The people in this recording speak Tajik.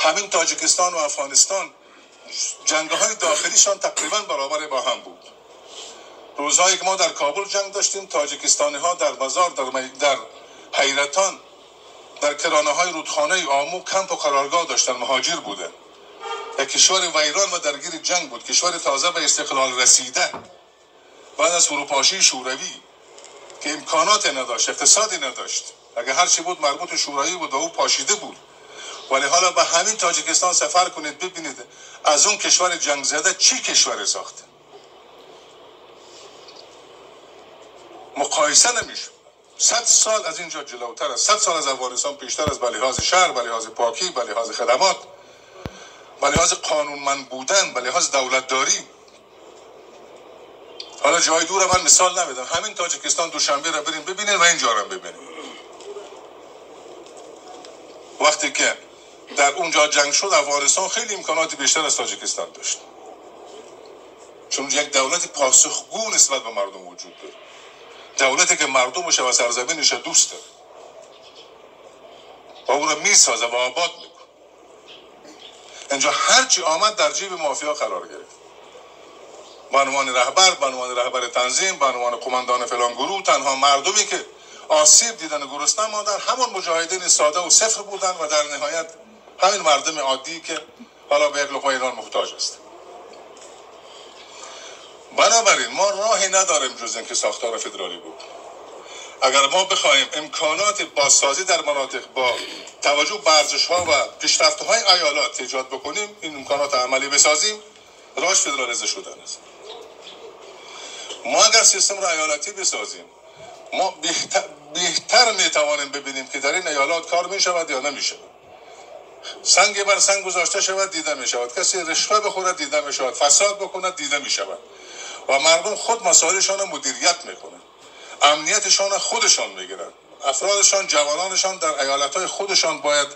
Ҳамин Тоҷикистон ва Афғонистон ҷангҳои дохилишон тақрибан баробар бо ҳам буд. Рӯзҳое ки мо дар Кобул ҷанг доштем, тоҷикистониҳо дар бозор, дар Ҳайратон, дар киранаҳои рӯдхонаи Омӯ камп ва қароргоҳ доштанд, муҳоҷир буданд. Як кишвари вайрон ва даргири ҷанг буд, кишвари тоза ба истиқлол расида баъд аз фурӯпошии Шӯравӣ ки имконоте надошт, иқтисоде надошт. Агар ҳарчи буд марбут Шӯравӣ буд ва ӯ пошида буд. Вале ҳоло ба ҳамин Тоҷикистон сафар кунед, бибинед аз он кишвари ҷангзада чӣ кишваре сохта. Муқоиса намешуд. 100 сол аз инҷо ҷилавтар аст, 100 сол аз Афғонистон пештар аст ба лиҳози шаҳр, ба лиҳози покӣ, ба лиҳози хидмат, ба лиҳози қонунманд будан, ба лиҳози давлатдорӣ. Ҳоло ҷои дур ман мисол намедам, ҳамин Тоҷикистон Душанберо бирем бибинед ва инҷоро бибинед. Вақте ки дар онҷо ҷанг шуд, Афғонистон хеле имконоти бештар аз Тоҷикистон дошт, чун як давлати посухгӯ нисбат ба мардум вуҷуд дорад, давлате ки мардумаш ва сарзаминаш дӯст дорад ва ӯро мисозад ва обод мекунад. Инҷо ҳарчи омад дар ҷиби мафия қарор гирифт. Ба унвони раҳбар, ба унвони раҳбари танзим, ба унвони қумандони фалон гурӯҳ, танҳо мардуме ки осиб дидан ва гурусна монданд ҳамон муҷоҳидини сода ва сифр буданд ва дар ниҳоят ҳамин мардуми оддӣ ки ҳоло ба як луқмаи нон муҳтоҷ аст. Бинобарин мо роҳе надорем ҷуз инки сохтори федералӣ буд. Агар мо бихоҳем имконоти бозсозӣ дар манотиқ бо таваҷҷӯҳ ба арзишҳо ва пешрафтҳои ایالات ایجاد بکنیم، این امکانات عملی بسازیم، راهش فدرالیزه شدن است. ما اگر سیستم را ایالتی بسازیم، ما بهتر میتوانیم ببینیم که در این ایالات کار میشود یا نمیشود. سنگ بر سنگ گذاشته شود دیده میشود، کسی رشوه بخورد دیده میشود، فساد بکند دیده میشود و مردم خود مسائلشان را مدیریت میکنند، امنیتشان را خودشان میگیرند، افرادشان، جوانانشان در ایالت‌های خودشان باید